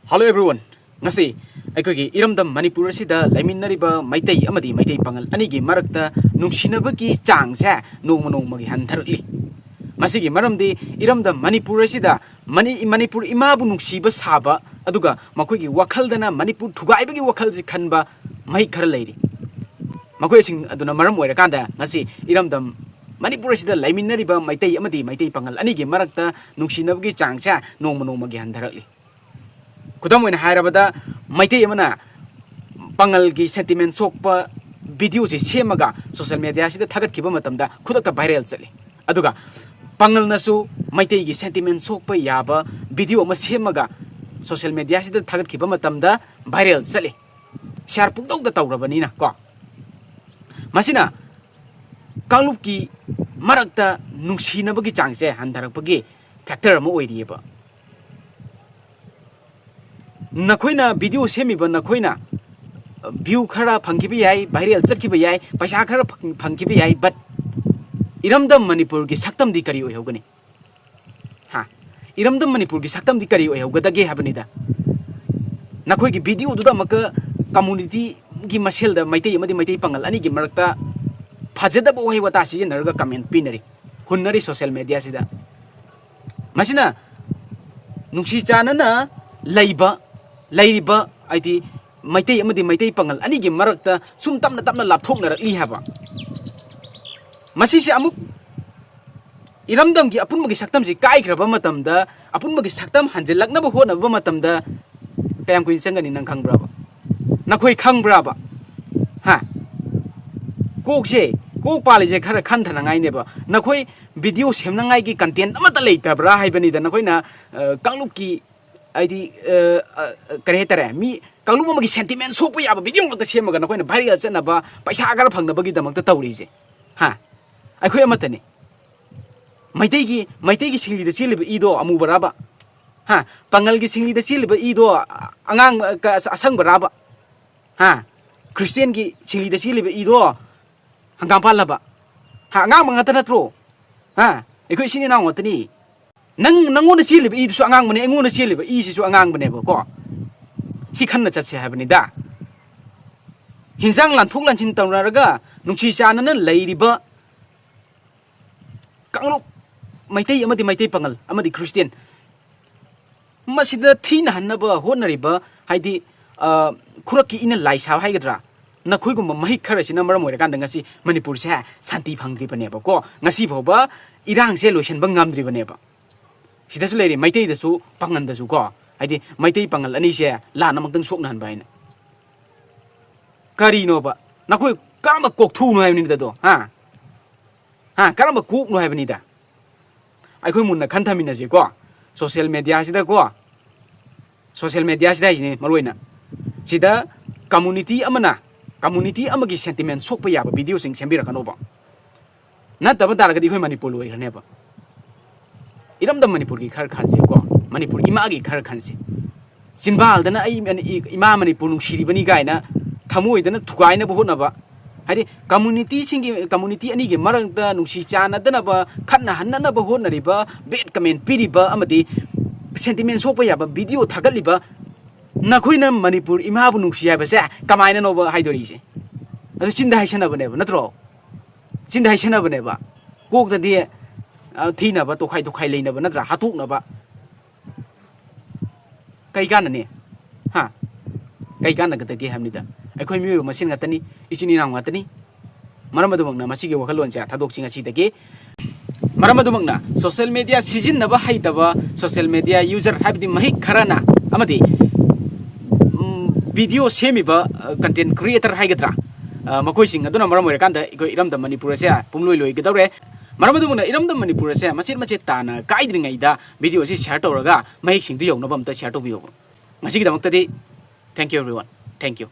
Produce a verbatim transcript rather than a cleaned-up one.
Hello everyone. ꯉꯁꯤ ꯑꯩꯈꯣꯏꯒꯤ ꯏꯔꯝꯗꯝ ꯃꯅꯤꯄꯨꯔ ꯑꯁꯤꯗ ꯂꯩꯃꯤꯟꯅꯔꯤꯕ ꯃꯩꯇꯩ ꯑꯃꯗꯤ ꯃꯩꯇꯩ ꯄꯥꯉꯜ ꯑꯅꯤꯒꯤ ꯃꯔꯛꯇ ꯅꯨꯡꯁꯤꯅꯕꯒꯤ ꯆꯥꯡꯁꯦ ꯅꯣꯡꯃ ꯅꯣꯡꯃꯒꯤ ꯍꯟꯊꯔꯛꯂꯤ꯫ ꯃꯁꯤꯒꯤ ꯃꯔꯝꯗꯤ ꯏꯔꯝꯗꯝ ꯃꯅꯤꯄꯨꯔ ꯑꯁꯤꯗ ꯃꯅꯤ-, ꯃꯅꯤꯄꯨꯔ ꯏꯃꯥꯕꯨ ꯅꯨꯡꯁꯤꯕ ꯁꯥꯕ, ꯑꯗꯨꯒ ꯃꯈꯣꯏꯒꯤ ꯋꯥꯈꯜꯗꯅ ꯃꯅꯤꯄꯨꯔ ꯊꯨꯒꯥꯏꯕꯒꯤ ꯋꯥꯈꯜꯁꯤ ꯈꯟꯕ ꯃꯍꯤꯛ ꯈꯔ ꯂꯩꯔꯤ꯫ ꯃꯈꯣꯏꯁꯤꯡ ꯑꯗꯨꯅ ꯃꯔꯝ ꯑꯣꯏꯔꯀꯥꯟꯗ ꯉꯁꯤ ꯏꯔꯝꯗꯝ ꯃꯅꯤꯄꯨꯔ ꯑꯁꯤꯗ ꯂꯩꯃꯤꯟꯅꯔꯤꯕ ꯃꯩꯇꯩ ꯑꯃꯗꯤ ꯃꯩꯇꯩ ꯄꯥꯉꯜ ꯑꯅꯤꯒꯤ ꯃꯔꯛꯇ ꯅꯨꯡꯁꯤꯅꯕꯒꯤ ꯆꯥꯡꯁꯦ ꯅꯣꯡꯃ ꯅꯣꯡꯃꯒꯤ ꯍꯟꯊꯔꯛꯂꯤ꯫ ꯈꯨꯗꯝ ꯑꯣꯏꯅ ꯍꯥꯏꯔꯕꯗ, ꯃꯩꯇꯩ ꯑꯃꯅ ꯄꯥꯉꯜꯒꯤ sentiment ꯁꯣꯛꯄ videoꯁꯤ ꯁꯦꯝꯃꯒ social mediaꯁꯤꯗ ꯊꯥꯒꯠꯈꯤꯕ ꯃꯇꯝꯗ ꯈꯨꯗꯛꯇ viral ꯆꯠꯂꯤ꯫ ꯑꯗꯨꯒ ꯄꯥꯉꯜꯅꯁꯨ ꯃꯩꯇꯩꯒꯤ sentiment ꯁꯣꯛꯄ ꯌꯥꯕ video ꯑꯃ ꯁꯦꯝꯃꯒ social mediaꯁꯤꯗ ꯊꯥꯒꯠꯈꯤꯕ ꯃꯇꯝꯗ viral ꯆꯠꯂꯤ꯫ Share ꯄꯨꯡꯇꯧꯗ ꯇꯧꯔꯕꯅꯤꯅ ꯀꯣ꯫ ꯃꯁꯤꯅ ꯀꯥꯡꯂꯨꯞꯀꯤ ꯃꯔꯛꯇ ꯅꯨꯡꯁꯤꯅꯕꯒꯤ ꯆꯥꯡꯁꯦ ꯍꯟꯊꯔꯛꯄꯒꯤ factor ꯑꯃ ꯑꯣꯏꯔꯤꯑꯕ꯫ ꯅꯈꯣꯏꯅ video ꯁꯦꯝꯃꯤꯕ ꯅꯈꯣꯏꯅ view ꯈꯔ ꯐꯪꯈꯤꯕ ꯌꯥꯏ, viral ꯆꯠꯈꯤꯕ ꯌꯥꯏ, ꯄꯩꯁꯥ ꯈꯔ ꯐꯪ-, ꯐꯪꯈꯤꯕ ꯌꯥꯏ, but ꯏꯔꯝꯗꯝ ꯃꯅꯤꯄꯨꯔꯒꯤ ꯁꯛꯇꯝꯗꯤ ꯀꯔꯤ ꯑꯣꯏꯍꯧꯒꯅꯤ? ꯍꯥ? ꯏꯔꯝꯗꯝ ꯃꯅꯤꯄꯨꯔꯒꯤ ꯁꯛꯇꯝꯗꯤ ꯀꯔꯤ ꯑꯣꯏꯍꯧꯒꯗꯒꯦ ꯍꯥꯏꯕꯅꯤꯗ꯫ ꯅꯈꯣꯏꯒꯤ videoꯗꯨꯗ ꯑꯃꯨꯛꯀ communityꯒꯤ ꯃꯁꯦꯜꯗ ꯃꯩꯇꯩ ꯑꯃꯗꯤ ꯃꯩꯇꯩ ꯄꯥꯉꯜ ꯑꯅꯤꯒꯤ ꯃꯔꯛꯇ ꯐꯖꯗꯕ ꯋꯥꯍꯩ ꯋꯥꯇꯥ ꯁꯤꯖꯤꯟꯅꯔꯒ comment ꯄꯤꯅꯔꯤ, ꯍꯨꯟꯅꯔꯤ social mediaꯁꯤꯗ꯫ ꯃꯁꯤꯅ ꯅꯨꯡꯁꯤ ꯆꯥꯟꯅꯅ ꯂꯩꯕ, ꯂꯩꯔꯤꯕ, ꯍꯥꯏꯗꯤ ꯃꯩꯇꯩ ꯑꯃꯗꯤ ꯃꯩꯇꯩ ꯄꯥꯉꯜ ꯑꯅꯤꯒꯤ ꯃꯔꯛꯇ ꯁꯨꯝ ꯇꯞꯅ ꯇꯞꯅ ꯂꯥꯞꯊꯣꯛꯅꯔꯛꯂꯤ ꯍꯥꯏꯕ꯫ ꯃꯁꯤꯁꯦ ꯑꯃꯨꯛ ꯏꯔꯝꯗꯝꯒꯤ ꯑꯄꯨꯟꯕꯒꯤ ꯁꯛꯇꯝꯁꯤ ꯀꯥꯏꯈ꯭ꯔꯕ ꯃꯇꯝꯗ, ꯑꯄꯨꯟꯕꯒꯤ ꯁꯛꯇꯝ ꯍꯟꯖꯤꯜꯂꯛꯅꯕ ꯍꯣꯠꯅꯕ ꯃꯇꯝꯗ ꯀꯌꯥꯝ ꯀꯨꯏꯅ ꯆꯪꯒꯅꯤ ꯅꯪ ꯈꯪꯕ꯭ꯔꯕ? ꯅꯈꯣꯏ ꯈꯪꯕ꯭ꯔꯕ? ꯍꯥ? ꯀꯣꯛꯁꯦ, ꯀꯣꯛ ꯄꯥꯜꯂꯤꯁꯦ ꯈꯔ ꯈꯟꯊꯅꯉꯥꯏꯅꯦꯕ꯫ ꯅꯈꯣꯏ video ꯁꯦꯝꯅꯉꯥꯏꯒꯤ content ꯑꯃꯠꯇ ꯂꯩꯇꯕ꯭ꯔꯥ ꯍꯥꯏꯕꯅꯤꯗ꯫ ꯅꯈꯣꯏꯅ, ꯑ, ꯀꯥꯡꯂꯨꯞꯀꯤ, ꯍꯥꯏꯗꯤ, ꯑ, ꯑ, ꯑ, ꯀꯔꯤ ꯍꯥꯏꯇꯥꯔꯦ, ꯃꯤ ꯀꯥꯡꯂꯨꯞ ꯑꯃꯒꯤ sentiment ꯁꯣꯛꯄ ꯌꯥꯕ video ꯉꯥꯛꯇ ꯁꯦꯝꯃꯒ ꯅꯈꯣꯏꯅ viral ꯆꯠꯅꯕ, ꯄꯩꯁꯥ ꯈꯔ ꯐꯪꯅꯕꯒꯤꯗꯃꯛꯇ ꯇꯧꯔꯤꯁꯦ꯫ ꯍꯥ? ꯑꯩꯈꯣꯏ ꯑꯃꯠꯇꯅꯤ꯫ ꯃꯩꯇꯩꯒꯤ, ꯃꯩꯇꯩꯒꯤ ꯁꯤꯡꯂꯤꯗ ꯆꯦꯜꯂꯤꯕ ꯏꯗꯣ ꯑꯃꯨꯕꯔꯕ? ꯍꯥ? ꯄꯥꯉꯜꯒꯤ ꯁꯤꯡꯂꯤꯗ ꯆꯦꯜꯂꯤꯕ ꯏꯗꯣ ꯑꯉꯥꯡ-, ꯀ-, ꯑꯁꯪꯕꯔꯕ? ꯍꯥ? ꯈ꯭ꯔꯤꯁꯇꯤꯌꯥꯟꯒꯤ ꯁꯤꯡꯂꯤꯗ ꯆꯦꯜꯂꯤꯕ ꯏꯗꯣ ꯍꯪꯒꯥꯝꯄꯥꯜꯂꯕ? ꯍꯥ? ꯑꯉꯥꯡꯕ ꯉꯥꯛꯇ ꯅꯠꯇ꯭ꯔꯣ? ꯍꯥ? ꯑꯩꯈꯣꯏ ꯏꯆꯤꯟ ꯏꯅꯥꯎ ꯉꯥꯛꯇꯅꯤ꯫ ꯅꯪ, ꯅꯪꯉꯣꯟꯗ ꯆꯦꯜꯂꯤꯕ ꯏꯗꯨꯁꯨ ꯑꯉꯥꯡꯕꯅꯦ, ꯑꯩꯉꯣꯟꯗ ꯆꯦꯜꯂꯤꯕ ꯏꯁꯤꯁꯨ ꯑꯉꯥꯡꯕꯅꯦꯕꯀꯣ꯫ ꯁꯤ ꯈꯟꯅ ꯆꯠꯁꯦ ꯍꯥꯏꯕꯅꯤꯗ꯫ ꯍꯤꯟꯖꯥꯡ ꯂꯥꯟꯊꯣꯛ ꯂꯥꯟꯁꯤꯟ ꯇꯧꯅꯔꯒ ꯅꯨꯡꯁꯤ ꯆꯥꯟꯅꯅ ꯂꯩꯔꯤꯕ ꯀꯥꯡꯂꯨꯞ ꯃꯩꯇꯩ ꯑꯃꯗꯤ ꯃꯩꯇꯩ ꯄꯥꯉꯜ ꯑꯃꯗꯤ ꯈ꯭ꯔꯤꯁꯇꯤꯌꯥꯟ ꯃꯁꯤꯗ ꯊꯤꯅꯍꯟꯅꯕ ꯍꯣꯠꯅꯔꯤꯕ, ꯍꯥꯏꯗꯤ, ꯑ, ꯈꯨꯔꯛꯀꯤ ꯏꯅ ꯂꯥꯏ ꯁꯥꯕ ꯍꯥꯏꯒꯗ꯭ꯔꯥ, ꯅꯈꯣꯏꯒꯨꯝꯕ ꯃꯍꯤꯛ ꯈꯔꯁꯤꯅ ꯃꯔꯝ ꯑꯣꯏꯔꯀꯥꯟꯗ ꯉꯁꯤ ꯃꯅꯤꯄꯨꯔꯁꯦ ꯁꯥꯟꯇꯤ ꯐꯪꯗ꯭ꯔꯤꯕꯅꯦꯕꯀꯣ꯫ ꯉꯁꯤ ꯐꯥꯎꯕ ꯏꯔꯥꯡꯁꯦ ꯂꯣꯏꯁꯤꯟꯕ ꯉꯝꯗ꯭ꯔꯤꯕꯅꯦꯕ꯫ ꯁꯤꯗꯁꯨ ꯂꯩꯔꯤ ꯃꯩꯇꯩꯗꯁꯨ ꯄꯥꯉꯟꯗꯁꯨ ꯀꯣ, ꯍꯥꯏꯗꯤ ꯃꯩꯇꯩ ꯄꯥꯉꯜ ꯑꯅꯤꯁꯦ ꯂꯥꯟ ꯑꯃꯨꯛꯇꯪ ꯁꯣꯛꯅꯍꯟꯕ ꯍꯥꯏꯅ꯫ ꯀꯔꯤꯅꯣꯕ? ꯅꯈꯣꯏ ꯀꯔꯝꯕ ꯀꯣꯛꯊꯨꯅꯣ ꯍꯥꯏꯕꯅꯤꯗ ꯑꯗꯣ? ꯍꯥ? ꯍꯥ? ꯀꯔꯝꯕ ꯀꯣꯛꯅꯣ ꯍꯥꯏꯕꯅꯤꯗ? ꯑꯩꯈꯣꯏ ꯃꯨꯟꯅ ꯈꯟꯊꯃꯤꯟꯅꯁꯤꯀꯣ꯫ ꯁꯣꯁꯤꯌꯦꯜ ꯃꯦꯗꯤꯌꯥꯁꯤꯗꯀꯣ, ꯁꯣꯁꯤꯌꯦꯜ ꯃꯦꯗꯤꯌꯥꯁꯤꯗ ꯍꯥꯏꯁꯤꯅꯦ ꯃꯔꯨ ꯑꯣꯏꯅ, ꯁꯤꯗ ꯀꯝꯃꯨꯅꯤꯇꯤ ꯑꯃꯅ ꯀꯝꯃꯨꯅꯤꯇꯤ ꯑꯃꯒꯤ ꯁꯦꯟꯇꯤꯃꯦꯟ ꯁꯣꯛꯄ ꯌꯥꯕ ꯚꯤꯗꯤꯑꯣꯁꯤꯡ ꯁꯦꯝꯕꯤꯔꯛꯀꯅꯣꯕ꯫ ꯅꯠꯇꯕ ꯇꯥꯔꯒꯗꯤ ꯑꯩꯈꯣꯏ ꯃꯅꯤꯄꯨꯔ ꯂꯣꯏꯈ꯭ꯔꯅꯦꯕ꯫ ꯏꯔꯝꯗꯝ ꯃꯅꯤꯄꯨꯔꯒꯤ ꯈꯔ ꯈꯟꯁꯤꯀꯣ, ꯃꯅꯤꯄꯨꯔ ꯏꯃꯥꯒꯤ ꯈꯔ ꯈꯟꯁꯤ꯫ ꯆꯤꯟꯕꯥꯜꯗꯅ ꯑꯩ ꯃꯅꯤ-, ꯏꯃꯥ ꯃꯅꯤꯄꯨꯔ ꯅꯨꯡꯁꯤꯔꯤꯕꯅꯤ ꯀꯥꯏꯅ ꯊꯃꯣꯏꯗꯅ ꯊꯨꯒꯥꯏꯅꯕ ꯍꯣꯠꯅꯕ, ꯍꯥꯏꯗꯤ ꯀꯝꯃꯨꯅꯤꯇꯤꯁꯤꯡꯒꯤ, ꯀꯝꯃꯨꯅꯤꯇꯤ ꯑꯅꯤꯒꯤ ꯃꯔꯛꯇ ꯅꯨꯡꯁꯤ ꯆꯥꯟꯅꯗꯅꯕ, ꯈꯠꯅꯍꯟꯅꯅꯕ ꯍꯣꯠꯅꯔꯤꯕ, ꯕꯦꯗ ꯀꯃꯦꯟ ꯄꯤꯔꯤꯕ ꯑꯃꯗꯤ ꯁꯦꯟꯇꯤꯃꯦꯟ ꯁꯣꯛꯄ ꯌꯥꯕ ꯚꯤꯗꯤꯑꯣ ꯊꯥꯒꯠꯂꯤꯕ ꯅꯈꯣꯏꯅ ꯃꯅꯤꯄꯨꯔ ꯏꯃꯥꯕꯨ ꯅꯨꯡꯁꯤ ꯍꯥꯏꯕꯁꯦ ꯀꯃꯥꯏꯅꯅꯣꯕ ꯍꯥꯏꯗꯣꯔꯤꯁꯦ? ꯑꯗꯨ ꯆꯤꯟꯗ ꯍꯥꯏꯁꯟꯅꯕꯅꯦꯕ ꯅꯠꯇ꯭ꯔꯣ? ꯆꯤꯟꯗ ꯍꯥꯏꯁꯟꯅꯕꯅꯦꯕ꯫ ꯀꯣꯛꯇꯗꯤ, ꯑ, ꯊꯤꯅꯕ, ꯇꯣꯈꯥꯏ ꯇꯣꯈꯥꯏ ꯂꯩꯅꯕ ꯅꯠꯇ꯭ꯔꯥ? ꯍꯥꯠꯇꯣꯛꯅꯕ꯫ ꯀꯩ ꯀꯥꯟꯅꯅꯤ? ꯍꯥ? ꯀꯩ ꯀꯥꯟꯅꯒꯗꯒꯦ ꯍꯥꯏꯕꯅꯤꯗ꯫ ꯑꯩꯈꯣꯏ ꯃꯤꯑꯣꯏꯕ ꯃꯁꯦꯟ ꯉꯥꯛꯇꯅꯤ, ꯏꯆꯤꯟ ꯏꯅꯥꯎ ꯉꯥꯛꯇꯅꯤ꯫ ꯃꯔꯝ ꯑꯗꯨꯃꯛꯅ ꯃꯁꯤꯒꯤ ꯋꯥꯈꯜꯂꯣꯟꯁꯦ ꯊꯥꯗꯣꯛꯁꯤ ꯉꯁꯤꯗꯒꯤ꯫ ꯃꯔꯝ ꯑꯗꯨꯃꯛꯅ ꯁꯣꯁꯤꯌꯦꯜ ꯃꯦꯗꯤꯌꯥ ꯁꯤꯖꯤꯟꯅꯕ ꯍꯩꯇꯕ ꯁꯣꯁꯤꯌꯦꯜ ꯃꯦꯗꯤꯌꯥ ꯌꯨꯖꯔ ꯍꯥꯏꯕꯗꯤ ꯃꯍꯤꯛ ꯈꯔꯅ ꯑꯃꯗꯤ, ꯎꯝ, ꯚꯤꯗꯤꯑꯣ ꯁꯦꯝꯃꯤꯕ, ꯑ, ꯀꯟꯇꯦꯟ ꯀ꯭ꯔꯤꯌꯦꯇꯔ ꯍꯥꯏꯒꯗ꯭ꯔꯥ, ꯑ, ꯃꯈꯣꯏꯁꯤꯡ ꯑꯗꯨꯅ ꯃꯔꯝ ꯑꯣꯏꯔꯀꯥꯟꯗ ꯑꯩꯈꯣꯏ ꯏꯔꯝꯗꯝ ꯃꯅꯤꯄꯨꯔ ꯑꯁꯦ ꯄꯨꯝꯂꯣꯏ ꯂꯣꯏꯒꯗꯧꯔꯦ꯫ ꯃꯔꯝ ꯑꯗꯨꯃꯛꯅ ꯏꯔꯝꯗꯝ ꯃꯅꯤꯄꯨꯔ ꯑꯁꯦ ꯃꯆꯦꯠ ꯃꯆꯦꯠ ꯇꯥꯅ ꯀꯥꯏꯗ꯭ꯔꯤꯉꯩꯗ ꯚꯤꯗꯤꯑꯣ ꯑꯁꯤ ꯁꯤꯌꯔ ꯇꯧꯔꯒ ꯃꯍꯤꯛꯁꯤꯡꯗꯨ ꯌꯧꯅꯕ ꯑꯝꯇ ꯁꯤꯌꯔ ꯇꯧꯕꯤꯌꯣꯕ꯫ ꯉꯁꯤꯒꯤꯗꯃꯛꯇꯗꯤ thank you everyone. Thank you.